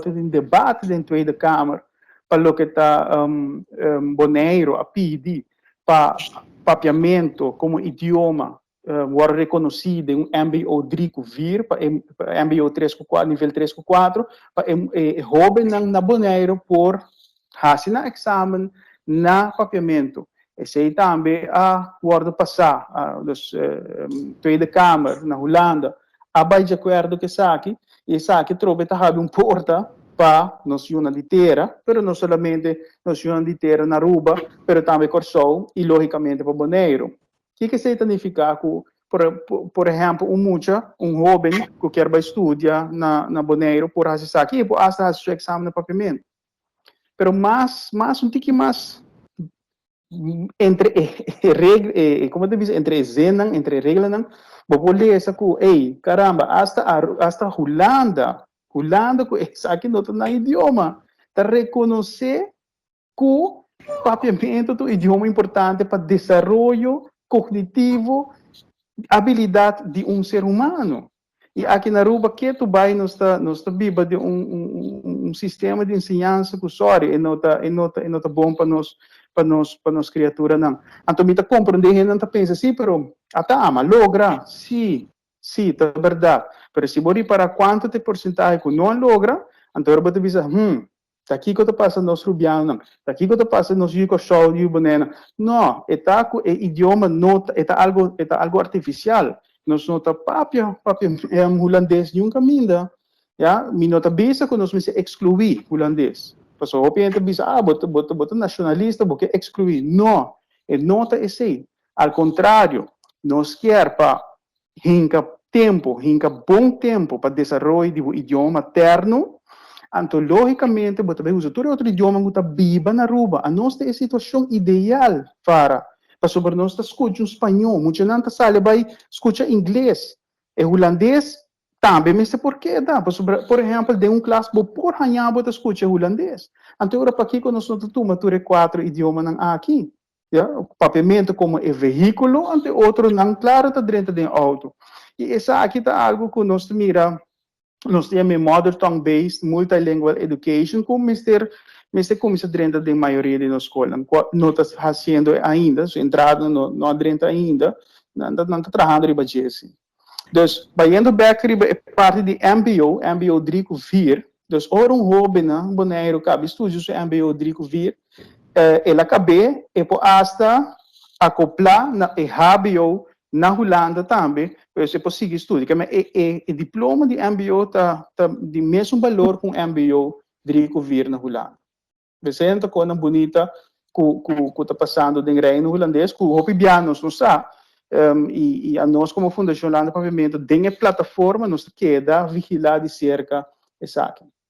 Tabatin debate den Tweede Kamer pa loke ta Boneiru a pidi pa papiamento komo idioma wòrdu rekonosí den un MBO 3 ku 4, pa MBO 3 ku 4, nivel 3 ku 4, pa e hóbennan na Boneiru por hasi nan eksamen na papiamento. Esei tambe a wòrdu pasá, dus Tweede Kamer na Hulanda a bai di akuerdo ku esaki, i esaki trobe ta habri un porta pa nos yunan di tera, pero no solamente nos yunan di tera na Aruba, pero tambe Kòrsou i lógikamente pa Boneiru. Kiko esei ta nifiká? Ku por ehèmpel un mucha, un hóben ku kier bai studia na Boneiru por hasi esaki i por asta hasi su eksamen na papiamentu. Pero mas un tiki mas entre e regla, e komo ta bisa, entre e zinnan, entre e reglanan, bo por lesa ku, ey, karamba, asta Hulanda, Hulanda ku esaki no ta nan idioma, ta rekonosé ku papiamentu ta un idioma importante pa desaroyo kognitivo, abilidat di un ser humano. I aki na Aruba ketu bai nos ta biba den un sistema di enseñansa ku, sorry, e no ta bon pa nos kriaturanan. Anto mi ta komprondé hendenan ta pensa, "Si, pero ata m'a logra." Si, ta bèrdat. Pero si bo ripará kuantu ta e porsentahe ku no a logra, anto ora bo ta bisa, ta kiko ta pasa nos rubianonan? Ta kiko ta pasa nos yu Kòrsou, yu Boneiru?" No, e ta ku e idioma no ta, e ta algu artifisial. Nos no ta papia hulandes niun kaminda. Ya, mi no ta bisa ku nos mester ekskluí hulandes. Pasobra hopi hende ta bisa, "Ah, bo ta nashonalista, bo ke ekskluí." No, e no ta esei. Al kontrario, nos kier pa hinka tempu, hinka bon tempu pa desaroyo di bo idioma materno, anto lógikamente bo ta bai usa tur otro idioma ku ta biba na Aruba. Anos ta e situashon ideal para, pasobra nos ta skucha un spañó, muchanan ta sali bai skucha ingles. E hulandes tambe mester por keda, pasobra, por ehèmpel, den un klas bo por haña bo ta skucha hulandes. Anto ora pakiko nos no ta tuma tur e kuater idiomanan aki? Ya, papiamento komo e vehíkulo, anto otronan klaro ta drenta den outo. I esaki ta algu ku nos ta mira, nos ta yama mother tongue based multilingual education ku mester kuminsá drenta den mayoria di nos skolnan. No ta hasiendo ainda, su entrada no a drenta ainda, nan ta trahando riba dje. Dus, bayendo bèk riba e parti di MBO, MBO 3 ku 4, dus ora un hóben na Boneiru kaba studia su MBO 3 ku 4, el a kab'é, e por asta akoplá na e HBO na Hulanda tambe, pues e por sigui studia. Ke e diploma di MBO ta di mesun balor ku MBO 3 ku 4 na Hulanda. Esei ta kos bunita ku ta pasando den Reino Hulandes, ku hopi bia nos no sa, i anos komo Fundashon Landa Papiamento, den e plataforma nos ta keda vigilá di serka esaki.